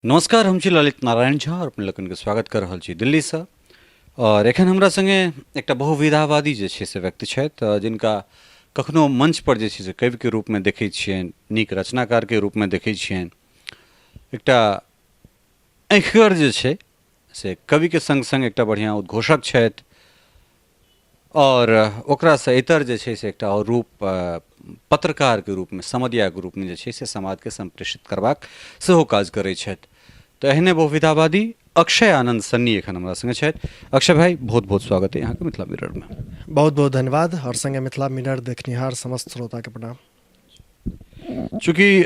नमस्कार, हम छी ललित नारायण झा और अपने लोकनिके स्वागत कर रहल छी दिल्लीसँ। और एखन हमरा संगे एकटा बहुविधावादी जे छै से व्यक्ति छथि, जिनका कखनो मंच पर जे छै से कविके रूपमे देखै छियनि, नीक रचनाकारके रूपमे देखै छियनि, एकटा आँखिगर जे छै से कविके सङ्ग सङ्ग एकटा बढ़िआँ उद्घोषक छथि आओर ओकरासँ इतर जे छै से एकटा आओर रूप पत्रकारके रूपमे, समदियाके रूपमे जे छै से समाजके सम्प्रेषित करबाक सेहो काज करै छथि। तऽ एहने बहुविधावादी अक्षय आनन्द सन्नी एखन हमरा सङ्गे छथि। अक्षय भाई, बहुत बहुत स्वागत है अहाँके मिथिला मिररमे। बहुत बहुत धन्यवाद और संगे मिथिला मिरर देखनिहार समस्त श्रोता के प्रणाम। चूँकि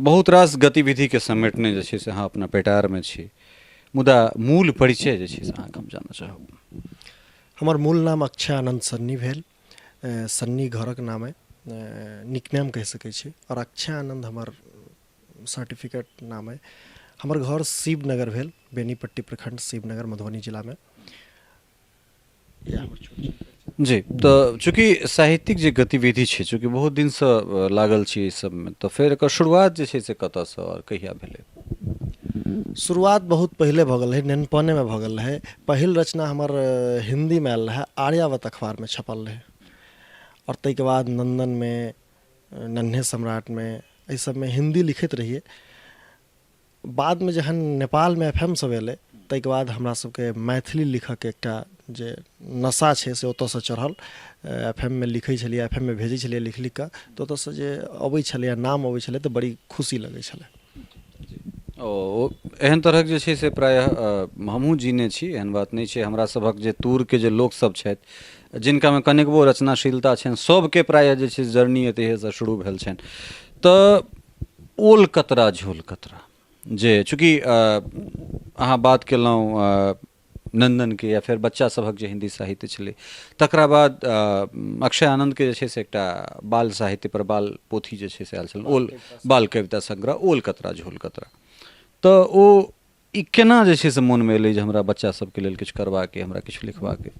बहुत रास गतिविधिके समेटने जे छै से अहाँ अपना पेटारमे छी, मुदा मूल परिचय जे छै से अहाँके हम जानऽ चाहब। हमर मूल नाम अक्षय आनन्द सन्नी भेल। सन्नी घरक नाम अइ, निकनेम कहि सकै छी, आओर अक्षय आनन्द हमर सर्टिफिकेट नाम अइ। हमर घर शिवनगर भेल, बेनीपट्टी प्रखण्ड, शिवनगर, मधुबनी जिलामे। जी, तऽ चूँकि साहित्यिक जे गतिविधि छै, चूँकि बहुत दिनसँ लागल छी एहि सबमे, तऽ फेर एकर शुरुआत जे छै से कतऽसँ आओर कहिया भेलै? शुरुआत बहुत पहिले भऽ गेल रहै, नेनपनेमे भऽ गेल रहै। पहिल रचना हमर हिन्दीमे आयल रहै, आर्यावर्त अखबारमे छपल रहै, आओर ताहिके बाद नन्दनमे, नन्हे सम्राटमे, एहि सबमे हिन्दी लिखैत रहियै। बादमे जखन नेपालमे एफ एम सब एलै, ताहिके बाद हमरा सबके मैथिली लिखऽके एकटा जे नशा छै से ओतऽसँ चढ़ल। एफ एम मे लिखै छलियै, एफ एम मे भेजै छलियै लिख लिख कऽ, तऽ ओतऽसँ जे अबै छलैए, नाम अबै छलै, तऽ बड़ी खुशी लगै छलै। ओ एहन तरहक जे छै से प्रायः हमहूँ जीने छी, एहन बात नहि छै। हमरा सभक जे तूरके जे लोकसभ छथि, जिनकामे कनिकबो रचनाशीलता छनि, सभके प्रायः जे छै जर्नी एतहिएसँ शुरू भेल छनि। तऽ ओल कतरा झोल कतरा जे चूँकि अहाँ बात केलहुँ नन्दनके या फेर बच्चा सभक जे हिन्दी साहित्य छलै, तकरा बाद अक्षय आनन्दके जे छै से एकटा बाल साहित्य पर बाल पोथी जे छै से आयल छल, ओल बाल कविता संग्रह ओल कतरा झोल कतरा। तऽ ओ ई केना जे छै से मोनमे एलै जे हमरा बच्चा सबके लेल किछु करबाके, हमरा किछु लिखबाके?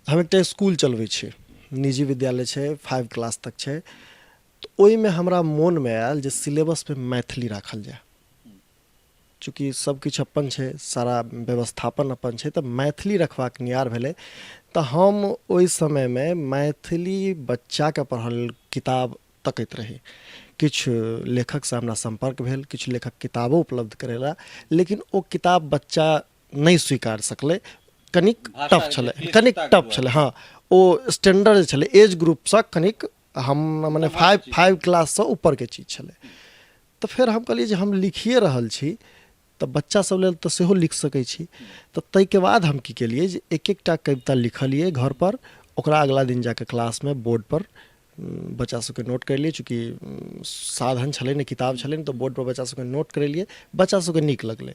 हम एकटा स्कूल चलबै छी, निजी विद्यालय छै, 5 क्लास तक छै। तऽ ओहिमे हमरा मोनमे आयल जे सिलेबसमे मैथिली राखल जाय। चूँकि सब किछु अपन छै, सारा व्यवस्थापन अपन छै, तऽ मैथिली रखबाक नियार भेलै। तऽ हम ओहि समयमे मैथिली बच्चाके पढ़ल किताब तकैत रही। किछु लेखकसँ हमरा सम्पर्क भेल, किछु लेखक किताबो उपलब्ध करेला, लेकिन ओ किताब बच्चा नहि स्वीकार सकलै, कनिक टफ छलै, कनिक टफ छलै। हँ, ओ स्टैंडर्ड जे छलै एज ग्रुपसँ कनिक हम मने फाइव क्लाससँ ऊपरके चीज छलै। तऽ फेर हम कहलियै जे हम लिखिए रहल छी तऽ बच्चा सब लेल तऽ सेहो लिख सकै छी। तऽ ताहिके बाद हम की केलियै जे एक एकटा कविता लिखलियै घरपर, ओकरा अगिला दिन जाकऽ क्लासमे बोर्डपर बच्चा सबके नोट करेलियै। चूँकि साधन छलै नहि, किताब छलै नहि, तऽ बोर्डपर बच्चा सबके नोट करेलियै, बच्चा सबके नीक लगलै।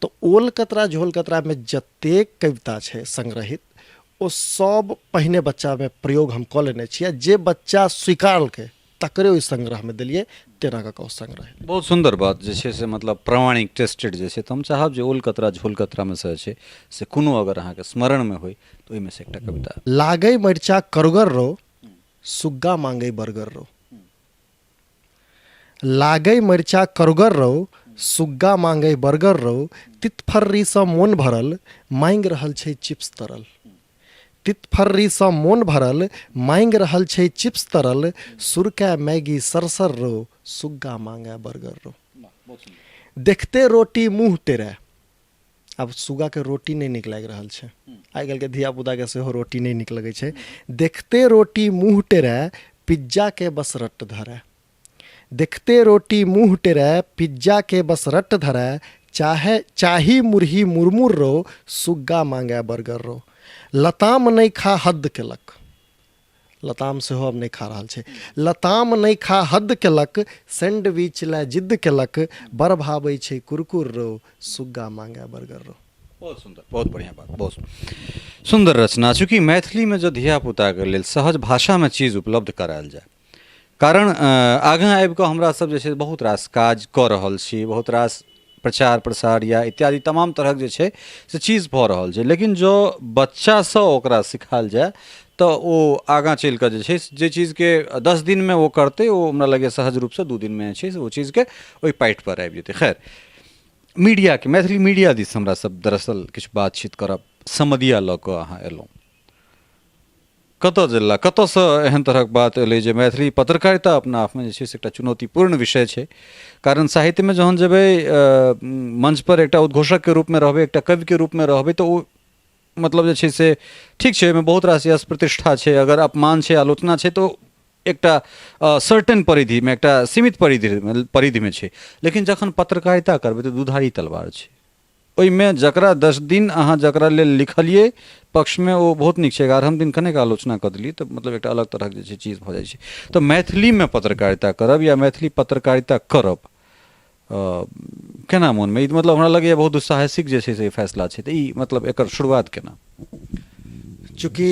तऽ ओल कतरा झोल कतरामे जतेक कविता छै संग्रहित, ओ सब पहिने बच्चामे प्रयोग हम कऽ लेने छियै। जे बच्चा स्वीकारलकै तकरे ओहि संग्रहमे देलियै, तेना कऽ कऽ ओ संग्रह। बहुत सुन्दर बात जे छै से मतलब प्रमाणिक टेस्टेड जे छै। तऽ हम चाहब जे ओल कतरा झोल कतरामे से छै से कोनो अगर अहाँके स्मरणमे होइ तऽ ओहिमे से एकटा कविता। लागै मरिचा करुगर रौ, सुग्गा मांगै बर्गर रौ। लागै मरिचा करुगर रौ, सुग्गा मांगै बर्गर रौ, तितफर्रीसँ मोन भरल, मांगि रहल छै चिप्स तरल। तितफर्रीसँ मोन भरल, मांगि रहल छै चिप्स तरल, सुरकै मैगी सरसर रौ, सुग्गा मांगै बर्गर रौ। देखते रोटी मुँह टेरै। आब सुग्गाके रोटी नहि नीक लागि रहल छै, आइ काल्हिके धियापुताके सेहो रोटी नहि नीक लगै छै। देखते रोटी मुँह टेरै, पिज्जाके बस रट्ट धरै। देखते रोटी मुँह टेरै, पिज्जाके बस रट्ट धरै, चाहे चाही मुरही मुरमुर रौ, सुग्गा मांगै बर्गर रौ। लताम नहि खा हद्द केलक। लताम सेहो आब नहि खा रहल छै। लताम नहि खा हद्द केलक, सैंडविच लए जिद्द केलक, बड़ भाबै छै कुरकुर रौ, सुग्गा मांगै बर्गर रौ। बहुत सुन्दर, बहुत बढ़िआँ बात, बहुत सुन्दर रचना। चूँकि मैथिलीमे जँ धियापुताके लेल सहज भाषामे चीज उपलब्ध करायल जाय, कारण आगाँ आबि कऽ हमरा सब जे छै बहुत रास काज कऽ रहल छी, बहुत रास प्रचार प्रसार या इत्यादि तमाम तरहक जे छै से चीज भऽ रहल छै, लेकिन जँ बच्चासँ ओकरा सिखायल जाय तऽ ओ आगाँ चलि कऽ जे छै जे चीजके 10 दिनमे ओ करतै, ओ हमरा लगैए सहज रूपसँ 2 दिनमे जे छै से ओ चीजके ओहि पाठपर आबि जेतै। खैर, मीडियाके, मैथिली मीडिया दिस हमरा सब दरअसल किछु बातचीत करब। समदिया लऽ कऽ अहाँ एलहुँ, कतऽ जिला कतऽसँ एहन तरहक बात एलै जे मैथिली पत्रकारिता अपना आपमे जे छै से एकटा चुनौतीपूर्ण विषय छै? कारण साहित्यमे जहन जेबै, मंचपर एकटा उद्घोषकके रूपमे रहबै, एकटा कविके रूपमे रहबै, तऽ ओ मतलब जे छै से ठीक छै, ओहिमे बहुत रास यश प्रतिष्ठा छै, अगर अपमान छै, आलोचना छै, तऽ एकटा सर्टेन परिधिमे, एकटा सीमित परिधिमे छै। लेकिन जखन पत्रकारिता करबै तऽ दुधारी तलवार छै। ओहिमे जकरा 10 दिन अहाँ जकरा लेल लिखलियै पक्षमे ओ बहुत नीक छै, 11म दिन कनेक आलोचना कऽ देलियै तऽ मतलब एकटा अलग तरहक जे छै चीज भऽ जाइ छै। तऽ मैथिलीमे पत्रकारिता करब या मैथिली पत्रकारिता करब केना मोनमे ई मतलब हमरा लगैए बहुत दुस्साहसिक जे छै से ई फैसला छै, तऽ ई मतलब एकर शुरुआत केना? चूँकि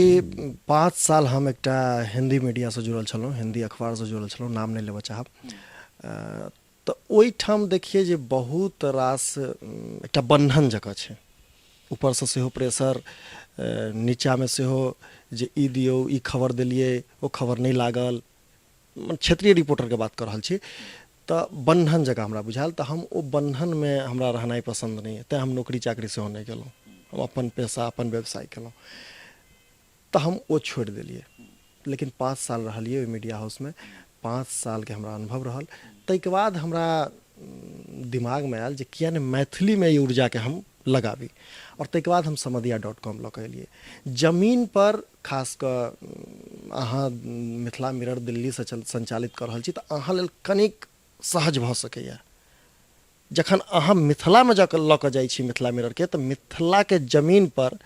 5 साल हम एकटा हिन्दी मीडियासँ जुड़ल छलहुँ, हिन्दी अखबारसँ जुड़ल छलहुँ, नाम नहि लेबऽ चाहब, तऽ ओहिठाम देखियै जे बहुत रास एकटा बन्धन जकाँ छै, ऊपरसँ सेहो प्रेशर, नीचाँमे सेहो जे ई दियौ, ई खबर देलियै, ओ खबर नहि लागल। क्षेत्रीय रिपोर्टरके बात कऽ रहल छी। तऽ बन्धन जकाँ हमरा बुझायल, तऽ हम ओ बन्धनमे हमरा रहनाइ पसन्द नहि अइ, तेँ हम नौकरी चाकरी सेहो नहि केलहुँ, हम अपन पेशा अपन व्यवसाय केलहुँ। तऽ हम ओ छोड़ि देलियै, लेकिन 5 साल रहलियै ओहि मीडिया हाउसमे, 5 सालके हमरा अनुभव रहल। ताहिके बाद हमरा दिमागमे आयल जे किया नहि मैथिलीमे एहि ऊर्जाके हम लगाबी, आओर ताहिके बाद हम समदिया डॉट कॉम लऽ कऽ एलियै जमीनपर। खास कऽ अहाँ मिथिला मिरर दिल्लीसँ सञ्चालित कऽ रहल छी तऽ अहाँ लेल कनिक सहज भऽ सकैए। जखन अहाँ मिथिलामे जाकऽ लऽ कऽ जाइ छी मिथिला मिररके, तऽ मिथिलाके जमीनपर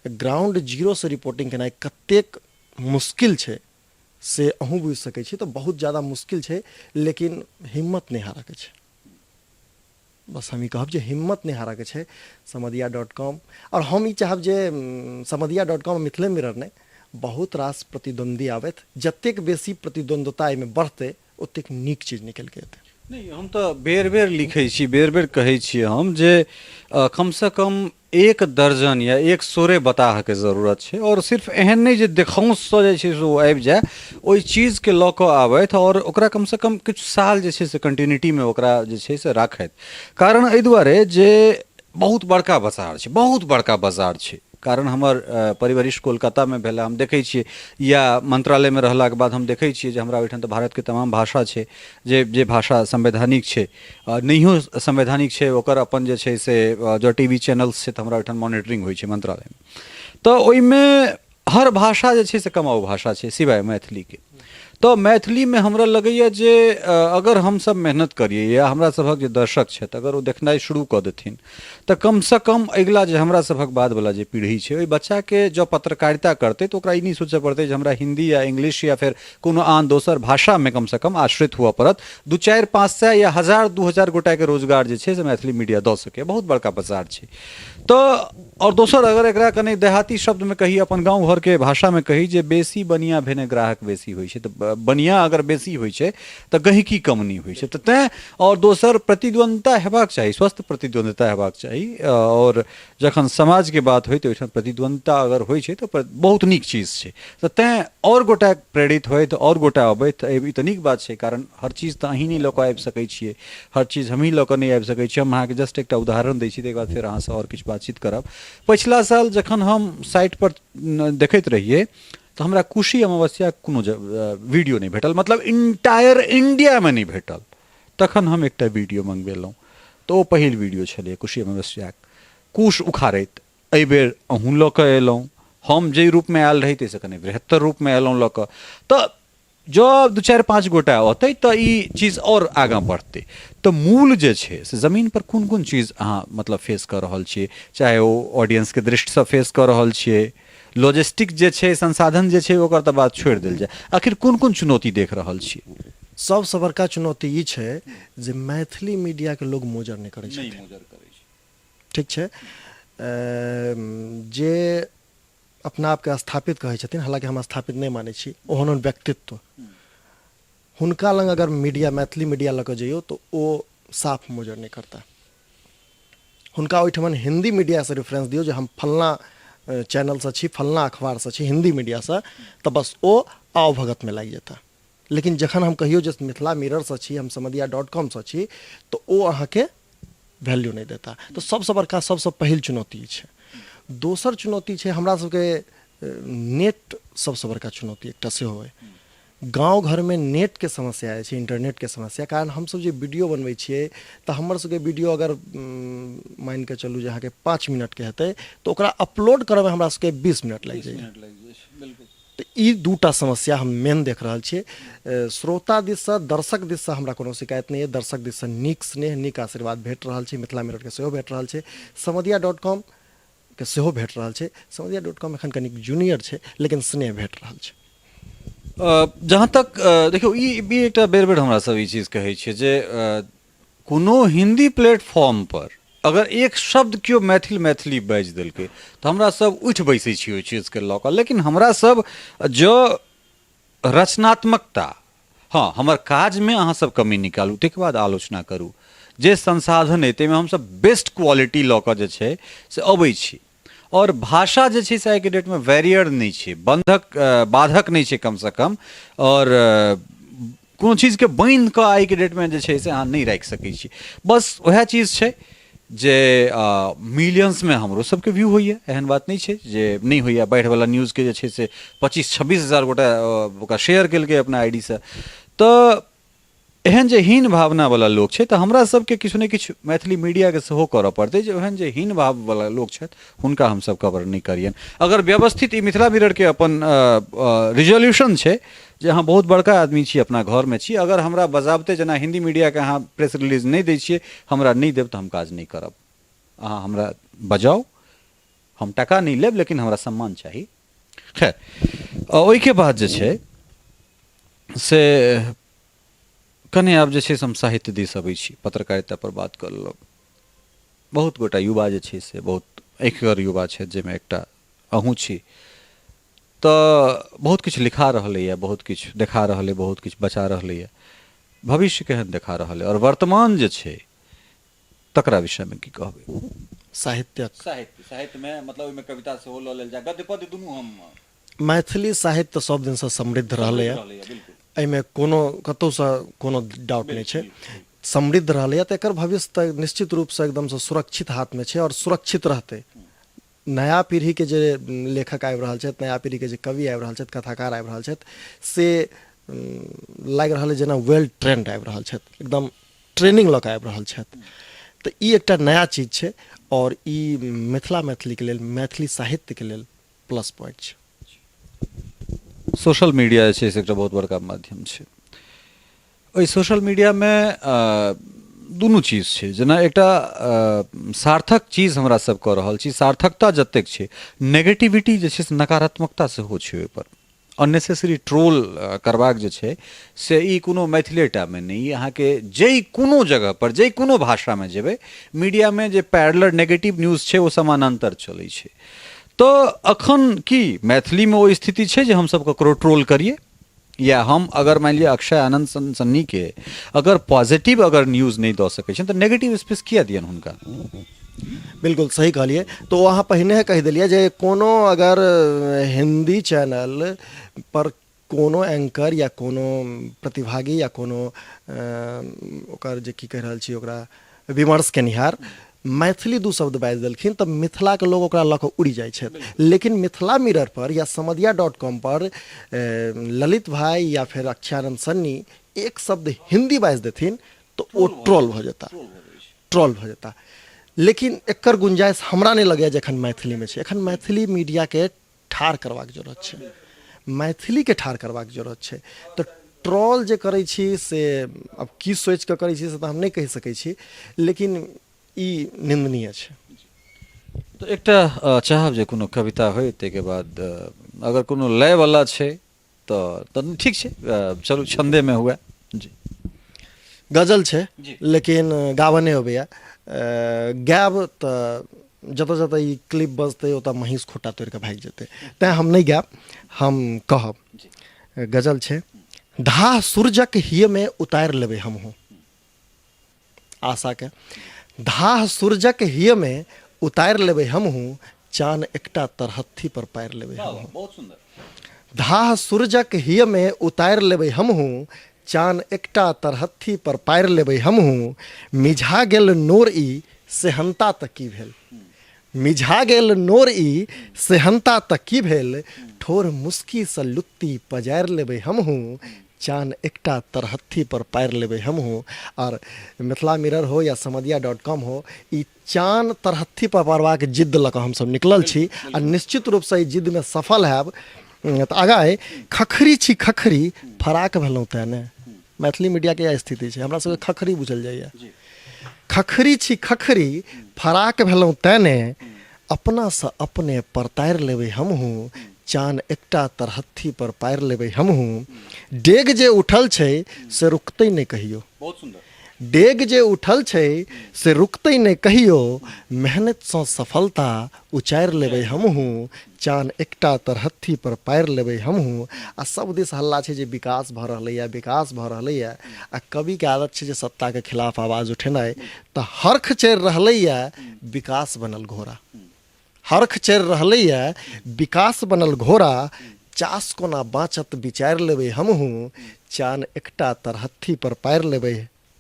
ग्राउंड जीरोसँ रिपोर्टिंग केनाइ कतेक मुश्किल छै से अहूँ बुझि सकै छी। तऽ बहुत ज्यादा मुश्किल छै, लेकिन हिम्मत नहि हारऽके छै। बस हम ई कहब जे हिम्मत नहि हारऽके छै। समदिया डॉट कॉम, आओर हम ई चाहब जे समदिया डॉट कॉम, मिथिले मिरर नहि, बहुत रास प्रतिद्वन्द्वी आबथि। जतेक बेसी प्रतिद्वन्द्वता एहिमे बढ़तै, ओतेक नीक चीज निकलि कऽ एतै। नहि, हम तऽ बेर बेर लिखै छी, बेर बेर कहै छियै हम जे कमसँ कम एक दर्जन या एक सोरे बताहके जरूरत छै। आओर सिर्फ एहन नहि जे देखौंससँ जे छै से ओ आबि जाय, ओहि चीजके लऽ कऽ आबथि आओर ओकरा कमसँ कम किछु साल जे छै से कंटिन्यूटीमे ओकरा जे छै से राखथि। कारण एहि दुआरे जे बहुत बड़का बाजार छै, बहुत बड़का बाजार छै। कारण हमर परिवरिश कोलकातामे भेल, हम देखै छियै, या मंत्रालयमे रहलाके बाद हम देखै छियै जे हमरा ओहिठाम तऽ भारतके तमाम भाषा छै, जे जे भाषा संवैधानिक छै, नहियो संवैधानिक छै, ओकर अपन जे छै से जँ टी वी चैनल्स छै तऽ हमरा ओहिठाम मॉनिटरिंग होइ छै मंत्रालयमे, तऽ ओहिमे हर भाषा जे छै से कमाउ भाषा छै सिवाय मैथिलीके। तऽ मैथिलीमे हमरा लगैए जे अगर हमसभ मेहनत करियै या हमरा सभक जे दर्शक छथि अगर ओ देखनाइ शुरू कऽ देथिन, तऽ कमसँ कम अगिला जे हमरा सभक बादवला जे पीढ़ी छै, ओहि बच्चाके जँ पत्रकारिता करतै तऽ ओकरा ई नहि सोचऽ पड़तै जे हमरा हिन्दी या इंग्लिश या फेर कोनो आन दोसर भाषामे कमसँ कम आश्रित हुअ पड़त। 2, 4, 500 या 1000, 2000 गोटाके रोजगार जे छै से मैथिली मीडिया दऽ सकैए। बहुत बड़का बाजार छै। तऽ आओर दोसर अगर एकरा कनि देहाती शब्दमे कही, अपन गाँव घरके भाषामे कही, जे बेसी बनिया भेने ग्राहक बेसी होइ छै। तऽ बनिया अगर बेसी होइ छै तऽ गहिकी कम नहि होइ छै। तऽ तैँ आओर दोसर प्रतिद्वन्द्विता हेबाक चाही, स्वस्थ प्रतिद्वन्द्विता हेबाक चाही। आओर जखन समाजके बात होइ तऽ ओहिठाम प्रतिद्वन्द्विता अगर होइ छै तऽ बहुत नीक चीज छै। तऽ तैँ आओर गोटा प्रेरित होथि, आओर गोटा अबथि, ई तऽ नीक बात छै। कारण हर चीज तऽ अहीं नहि लऽ कऽ आबि सकै छियै, हर चीज हमहीं लऽ कऽ नहि आबि सकै छियै। हम अहाँके जस्ट एकटा उदाहरण दै छी, ताहिके बाद फेर अहाँसँ आओर किछु बातचीत करब। पछिला साल जखन हम साइटपर देखैत रहियै तऽ हमरा कुशी अमावस्याक कोनो वीडियो नहि भेटल, मतलब इन्टायर इण्डियामे नहि भेटल। तखन हम एकटा वीडियो मङ्गबेलहुँ तऽ ओ पहिल वीडियो छलै कुशी अमावस्याक कुश उखाड़ैत। एहिबेर अहूँ लऽ कऽ अयलहुँ, हम जाहि रूपमे आयल रही ताहिसँ कनि बृहत्तर रूपमे अयलहुँ लऽ कऽ। तऽ जँ 2, 4, 5 गोटा अतै तऽ ई चीज आओर आगाँ बढ़तै। तऽ मूल जे छै से जमीनपर कोन कोन चीज अहाँ मतलब फेस कऽ रहल छियै, चाहे ओ ऑडियंसके दृष्टिसँ फेस कऽ रहल छियै, लॉजिस्टिक जे छै, संसाधन जे छै, ओकर तऽ बात छोड़ि देल जाय, आखिर कोन कोन चुनौती देख रहल छियै? सबसँ बड़का चुनौती ई छै जे मैथिली मीडियाके लोग मोजर नहि करै छथिन। ठीक छै, जे अपना आपके स्थापित कहै छथिन, हालाँकि हम स्थापित नहि मानै छी ओहन ओहन व्यक्तित्व, हुनका लग अगर मीडिया, मैथिली मीडिया लऽ कऽ जइयौ तऽ ओ साफ मोजर नहि करता। हुनका ओहिठमन हिन्दी मीडियासँ रेफरेंस दियौ जे हम फल्लाँ चैनलसँ छी, फल्लाँ अखबारसँ छी, हिन्दी मीडियासँ, तऽ बस ओ आव भगतमे लागि जेता। लेकिन जखन हम कहियौ जे मिथिला मिररसँ छी, हम समदिया डॉट कॉमसँ छी, तऽ ओ अहाँके वैल्यू नहि देता। तऽ सबसँ बड़का, सबसँ पहिल चुनौती ई छै। दोसर चुनौती छै हमरा सबके नेट, सबसँ बड़का चुनौती एकटा सेहो अइ। गाँव घरमे नेटके समस्या जे छै, इन्टरनेटके समस्या, कारण हमसब जे वीडियो बनबै छियै तऽ हमर सबके वीडियो अगर मानिके चलू जे अहाँके 5 मिनटके हेतै तऽ ओकरा अपलोड करऽमे हमरा सबके 20 मिनट लागि जाइए। तऽ ई दूटा समस्या हम मेन देख रहल छियै। श्रोता दिससँ, दर्शक दिससँ हमरा कोनो शिकायत नहि अइ। दर्शक दिससँ नीक स्नेह, नीक आशीर्वाद भेट रहल छै, मिथिला मिररके सेहो भेट रहल छै, समदिया डॉट कॉम के सेहो भेट रहल छै। समदिया डॉट कॉम एखन कनिक जूनियर छै, लेकिन स्नेह भेट रहल छै। जहाँ तक देखियौ, ई ई एकटा बेर बेर हमरा सब ई चीज कहै छियै जे कोनो हिन्दी प्लेटफॉर्म पर अगर एक शब्द केओ मैथिल मैथिली बाजि देलकै तऽ हमरा सब उठि बैसै छी ओहि चीजके लऽ कऽ। लेकिन हमरा सब जँ रचनात्मकता, हँ, हमर काजमे अहाँ सब कमी निकालू, ताहिके बाद आलोचना करू। जे संसाधन अइ ताहिमे हमसब बेस्ट क्वालिटी लऽ कऽ जे छै से अबै छी, आओर भाषा जे छै से आइके डेटमे बैरियर नहि छै, बन्धक बाधक नहि छै कमसँ कम, आओर कोनो चीजके बान्हि कऽ आइके डेटमे जे छै से अहाँ नहि राखि सकै छी। बस उएह चीज छै जे मिलियन्समे हमरो सबके व्यू होइए, एहन बात नहि छै जे नहि होइए। बाढ़िवला न्यूजके जे छै से 25-26 हजार गोटा ओकरा शेयर केलकै अपना I D सँ। तऽ एहन जे हीन भावनावला लोक छै, तऽ हमरा सबके किछु ने किछु मैथिली मीडियाके सेहो करऽ पड़तै जे ओहन जे हीन भाववला लोक छथि हुनका हमसब कवर नहि करियनि। अगर व्यवस्थित ई मिथिला मिररके अपन रिजोल्यूशन छै जे अहाँ बहुत बड़का आदमी छी, अपना घरमे छी, अगर हमरा बजाबते जेना हिन्दी मीडियाके अहाँ प्रेस रिलीज नहि दै छियै, हमरा नहि देब तऽ हम काज नहि करब। अहाँ हमरा बजाउ, हम टाका नहि लेब, लेकिन हमरा सम्मान चाही। खैर, ओहिके बाद जे छै से कने आब जे छै से हम साहित्य दिस अबै छी। पत्रकारिता पर बात कऽ लेलहुँ। बहुत गोटा युवा जे छै से बहुत अँखिगर युवा छथि, जाहिमे एकटा अहूँ छी, तऽ बहुत किछु लिखा रहलैए, बहुत किछु देखा रहलै, बहुत किछु बचा रहलैए। भविष्य केहन देखा रहल अइ आओर वर्तमान जे छै तकरा विषयमे की कहबै? साहित्यक साहित्यमे मतलब ओहिमे कविता सेहो लऽ लेल जाय, गद्य पद्य दुनू। हम मैथिली साहित्य सब दिनसँ समृद्ध रहलैए, एहिमे कोनो कतहुसँ कोनो डाउट नहि छै। समृद्ध रहलैए तऽ एकर भविष्य तऽ निश्चित रूपसँ एकदमसँ सुरक्षित हाथमे छै आओर सुरक्षित रहतै। नया पीढ़ीके जे लेखक आबि रहल छथि, नया पीढ़ीके जे कवि आबि रहल छथि, कथाकार आबि रहल छथि, से लागि रहल अइ जेना वेल ट्रेंड आबि रहल छथि, एकदम ट्रेनिंग लऽ कऽ आबि रहल छथि। तऽ ई एकटा नया चीज छै आओर ई मिथिला मैथिलीके लेल, मैथिली साहित्यके लेल प्लस पॉइंट छै। सोशल मीडिया जे छै से एकटा बहुत बड़का माध्यम छै। ओहि सोशल मीडियामे दुनू चीज छै, जेना एकटा सार्थक चीज हमरा सब कऽ रहल छी, सार्थकता जतेक छै, नेगेटिविटी जे छै से नकारात्मकता सेहो छै ओहिपर। अननेसेसरी ट्रोल करबाक जे छै से ई कोनो मैथिलेटामे नहि, ई अहाँके जाहि कोनो जगहपर जाहि कोनो भाषामे जेबै, मीडियामे जे पैरलर नेगेटिव न्यूज छै ओ समानान्तर चलै छै। तऽ अखन की मैथिलीमे ओ स्थिति छै जे हमसब ककरो ट्रोल करियै? या हम अगर मानि लिअ अक्षय आनन्द सन सन्नीके अगर पॉजिटिव अगर न्यूज नहि दऽ सकै छियनि तऽ नेगेटिव स्पेस किया दियनि हुनका? बिल्कुल सही कहलियै। तऽ ओ अहाँ पहिने कहि देलियै जे कोनो अगर हिन्दी चैनल पर कोनो एंकर या कोनो प्रतिभागी या कोनो ओकर जे की कहि रहल छी ओकरा विमर्श केनिहार मैथिली दू शब्द बाजि देलखिन तऽ मिथिलाके लोक ओकरा लऽ कऽ उड़ि जाइ छथि। लेकिन मिथिला मिरर पर या समदिया डॉट कॉम पर ललित भाई या फेर अक्षयानंद सन्नी एक शब्द हिन्दी बाजि देथिन तऽ ओ ट्रोल भऽ जेता, ट्रोल भऽ जेता। लेकिन एकर गुंजाइश हमरा नहि लगैए जे एखन मैथिलीमे छै। एखन मैथिली मीडियाके ठाढ़ करबाक जरूरत छै, मैथिलीके ठाढ़ करबाक जरूरत छै। तऽ ट्रोल जे करै छी से आब की सोचि कऽ करै छी से तऽ हम नहि कहि सकै छी, लेकिन ई निन्दनीय छै। तऽ एकटा चाहब जे कोनो कविता होइ, ताहिके बाद अगर कोनो लयवला छै तऽ ठीक छै, चलू छन्देमे हुए। जी, गजल छै लेकिन गाबऽ नहि अबैए। गायब तऽ जतऽ जतऽ ई क्लिप बजतै ओतऽ महींस खोटा तोड़ि कऽ भागि जेतै, तैँ हम नहि गायब, हम कहब। गजल छै। धाह सूरजक हियमे उतारि लेबै हमहूँ आशाके, धाह सूरजक हियमे उतारि लेबै हमहूँ, चान एकटा तरहत्थी पर पारि लेबै हमहूँ। बहुत सुंदर। धाह सूरजक हियमे उतारि लेबै हमहूँ, चान एकटा तरहत्थी पर पारि लेबै हमहूँ, मिझा गेल नोर ई सेहन्ता तऽ की भेल, मिझा गेल नोर ई सेहन्ता तऽ की भेल, ठोर मुस्कीसँ लुत्ती पजारि लेबै हमहूँ, चान एकटा तरहत्थी पर पारि लेबै हमहूँ। आर मिथिला मिरर हो या समदिया डॉट कॉम हो, ई चान तरहत्थी पर पारबाक जिद्द लऽ कऽ हमसभ निकलल छी आ निश्चित रूपसँ एहि जिद्दमे सफल हैब। तऽ आगाँ अइ, खखरी छी खखरी फराक भेलहुँ तेँ ने, मैथिली मीडियाके इएह स्थिति छै, हमरा सबके खखरी बुझल जाइए। खखरी छी खखरी फराक भेलहुँ तेँ ने, अपनासँ अपने परतारि लेबै हमहूँ, चान एकटा तरहत्थी पर पारि लेबै हमहूँ, डेग जे उठल छै से रुकतै नहि कहियो, बहुत सुन्दर। डेग जे उठल छै से रुकतै नहि कहियो, मेहनतिसँ सफलता उचारि लेबै हमहूँ, चान एकटा तरहत्थी पर पारि लेबै हमहूँ। आ सब दिस हल्ला छै जे विकास भऽ रहलैए, विकास भऽ रहलैए, आ कविके आदत छै जे सत्ताके खिलाफ आवाज उठेनाइ, तऽ हर्ख चढ़ि रहलैए विकास बनल घोड़ा, हर्ख चढ़ि रहलैए विकास बनल घोड़ा, चास कोना बाँचत विचारि लेबै हमहूँ, चान एकटा तरहत्थी पर पारि लेबै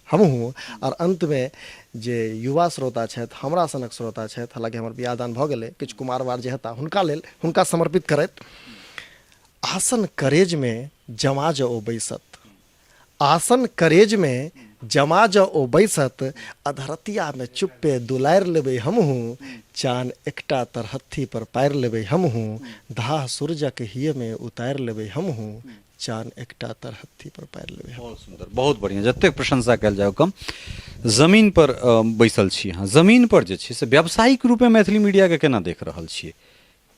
हमहूँ। आर अन्तमे जे युवा श्रोता छथि, हमरा सनक श्रोता छथि, हालाँकि हमर बियाह दान भऽ गेलै, किछु कुमारवार जे हेता हुनका लेल, हुनका समर्पित करैत, आसन करेजमे जमा जँ ओ बैसत, आसन करेजमे जमा जँ ओ बैसत, अधरतियामे चुप्पे दुलारि लेबै हमहूँ, चान एकटा तरहत्थी पर पारि लेबै हमहूँ, धाह सूरजक हियमे उतारि लेबै हमहूँ, चान एकटा तरहत्थी पर पारि लेबै हमहूँ। बहुत सुन्दर, बहुत बढ़िआँ, जतेक प्रशंसा कयल जाय कम। जमीन पर बैसल छी अहाँ, जमीन पर जे छै से व्यावसायिक रूपे मैथिली मीडियाके केना देख रहल छियै?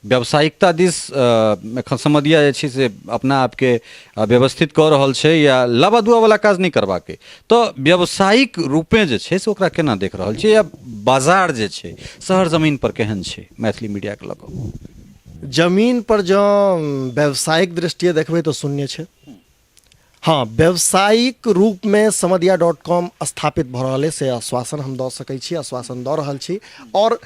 व्यावसायिकता दिस एखन समदिया जे छै से अपना आपके व्यवस्थित कऽ रहल छै या लाबा दुआवला काज नहि करबाक अइ, तऽ व्यावसायिक रूपे जे छै से ओकरा केना देख रहल छियै, या बाजार जे छै शहर जमीन पर केहन छै मैथिली मीडियाके लऽ कऽ? जमीन पर जँ व्यावसायिक दृष्टिए देखबै तऽ शून्य छै। हँ, व्यावसायिक रूपमे समदिया डॉट कॉम स्थापित भऽ रहल अइ से आश्वासन हम दऽ सकै छी, आश्वासन दऽ रहल छी। आओर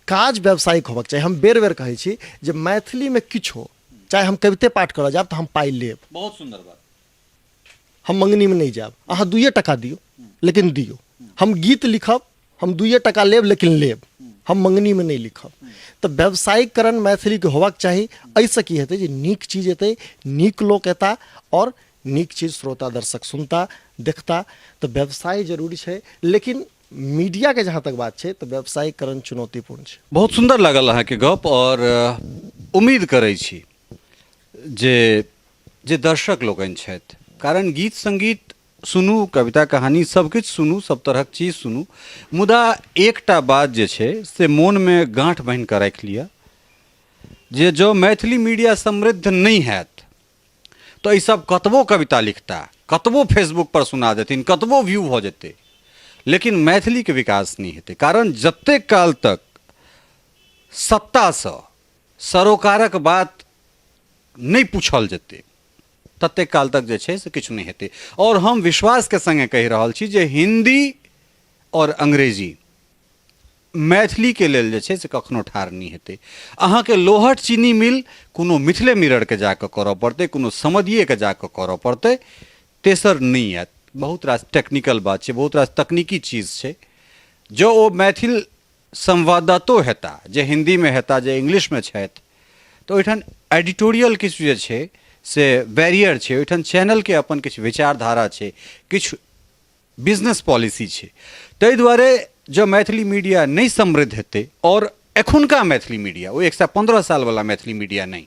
काज व्यावसायिक होबक चाही। हम बेर बेर कहै छी जे मैथिलीमे किछु हो, चाहे हम कविते पाठ करऽ जायब तऽ हम पाइ लेब। बहुत सुन्दर बात। हम मङ्गनीमे नहि जायब, अहाँ दुइए टका दियौ लेकिन दियौ। हम गीत लिखब, हम दुइए टका लेब लेकिन लेब, हम मङ्गनीमे नहि लिखब। तऽ व्यावसायिकरण मैथिलीके होबाक चाही। एहिसँ की हेतै जे नीक चीज एतै, नीक लोक एता आओर नीक चीज श्रोता दर्शक सुनता देखता। तऽ व्यवसाय जरूरी छै, लेकिन मीडियाके जहाँ तक बात छै तऽ व्यावसायिकरण चुनौतीपूर्ण छै। बहुत सुन्दर लागल अहाँके गप, आओर उम्मीद करै छी जे जे दर्शक लोकनि छथि, कारण गीत सङ्गीत सुनू, कविता कहानी सब किछु सुनू, सब तरहक चीज सुनू, मुदा एकटा बात जे छै से मोनमे गाँठ बान्हि कऽ राखि लिअ जे जँ मैथिली मीडिया समृद्ध नहि हैत तऽ ई सब कतबो कविता लिखता, कतबो फेसबुक पर सुना देथिन, कतबो व्यू भऽ जेतै, लेकिन मैथिलीके विकास नहि हेतै। कारण जतेक काल तक सत्तासँ सरोकारक बात नहि पूछल जेतै ततेक काल तक जे छै से किछु नहि हेतै। आओर हम विश्वासके सङ्गे कहि रहल छी जे हिन्दी आओर अंग्रेजी मैथिलीके लेल जे छै से कखनो ठाढ़ नहि हेतै। अहाँके लोहट चीनी मिल कोनो मिथिले मिररके जाकऽ करऽ पड़तै, कोनो समदियेके जाकऽ करऽ पड़तै, तेसर नहि आयत। बहुत रास टेक्निकल बात छै, बहुत रास तकनीकी चीज छै। जँ ओ मैथिल संवाददातो हेता, जे हिन्दीमे हेता, जे इंग्लिशमे छथि, तऽ ओहिठाम एडिटोरियल किछु जे छै से बैरियर छै, ओहिठाम चैनलके अपन किछु विचारधारा छै, किछु बिजनेस पॉलिसी छै। ताहि दुआरे जँ मैथिली मीडिया नहि समृद्ध हेतै, आओर एखुनका मैथिली मीडिया ओ 115 सालवला मैथिली मीडिया नहि,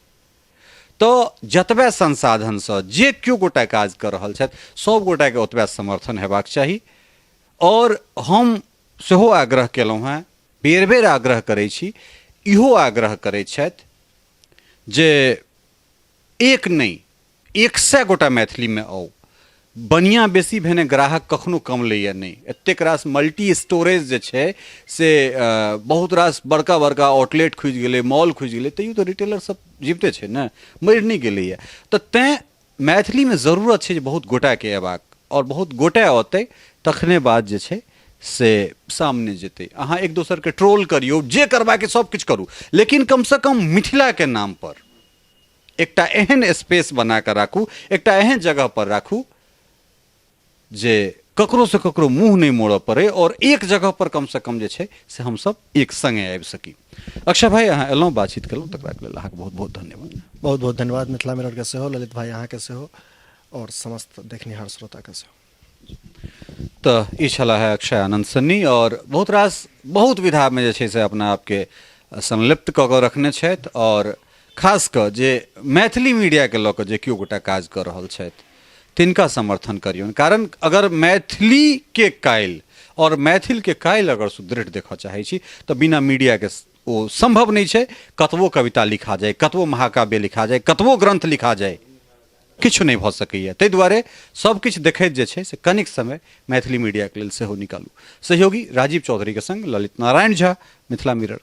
तऽ जतबे संसाधनसँ जे केओ गोटा काज कऽ रहल छथि सब गोटाके ओतबे समर्थन हेबाक चाही। आओर हम सेहो आग्रह केलहुँ हेँ, बेर बेर आग्रह करै छी, इहो आग्रह करै छथि जे एक नहि 100 गोटा मैथिलीमे आउ। बनिया बेसी भेने ग्राहक कखनो कम लैए नहि। एतेक रास मल्टी स्टोरेज जे छै से बहुत रास बड़का बड़का आउटलेट खुजि गेलै, मॉल खुजि गेलै, तैयो तऽ रिटेलर सब जीविते छै ने, मरि नहि गेलैए। तऽ तैँ मैथिलीमे जरूरत छै जे बहुत गोटाके अयबाक, आओर बहुत गोटे औतै तखने बात जे छै से सामने जेतै। अहाँ एक दोसरके ट्रोल करियौ, जे करबाके सब किछु करू, लेकिन कमसँ कम मिथिलाके नामपर एकटा एहन स्पेस बना कऽ राखू, एकटा एहन जगह पर राखू जे ककरोसँ ककरो मुँह नहि मोड़ऽ पड़ै आओर एक जगहपर कमसँ कम जे छै से हमसभ एक सङ्गे आबि सकी। अक्षय भाइ, अहाँ एलहुँ, बातचीत केलहुँ, तकराके लेल अहाँके बहुत बहुत धन्यवाद। बहुत बहुत धन्यवाद मिथिला मिररके सेहो, ललित भाइ अहाँके सेहो आओर समस्त देखनिहार श्रोताके सेहो। तऽ ई छलाह है अक्षय आनंद सन्नी आओर बहुत रास बहुत विधामे जे छै से अपना आपके संलिप्त कऽ कऽ रखने छथि आओर खास कऽ जे मैथिली मीडियाके लऽ कऽ जे केओ गोटा काज कऽ रहल छथि तिनका समर्थन करियौन, कारण अगर मैथिलीके काल्हि आओर मैथिलके काल्हि अगर सुदृढ़ देखऽ चाहै छी तऽ बिना मीडियाके ओ सम्भव नहि छै। कतबो कविता लिखा जाय, कतबो महाकाव्य लिखा जाय, कतबो ग्रन्थ लिखा जाय, किछु नहि भऽ सकैए। ताहि दुआरे सब किछु देखैत जे छै से कनिक समय मैथिली मीडियाके लेल सेहो निकालू। सहयोगी राजीव चौधरीके संग ललित नारायण झा, मिथिला मिरर,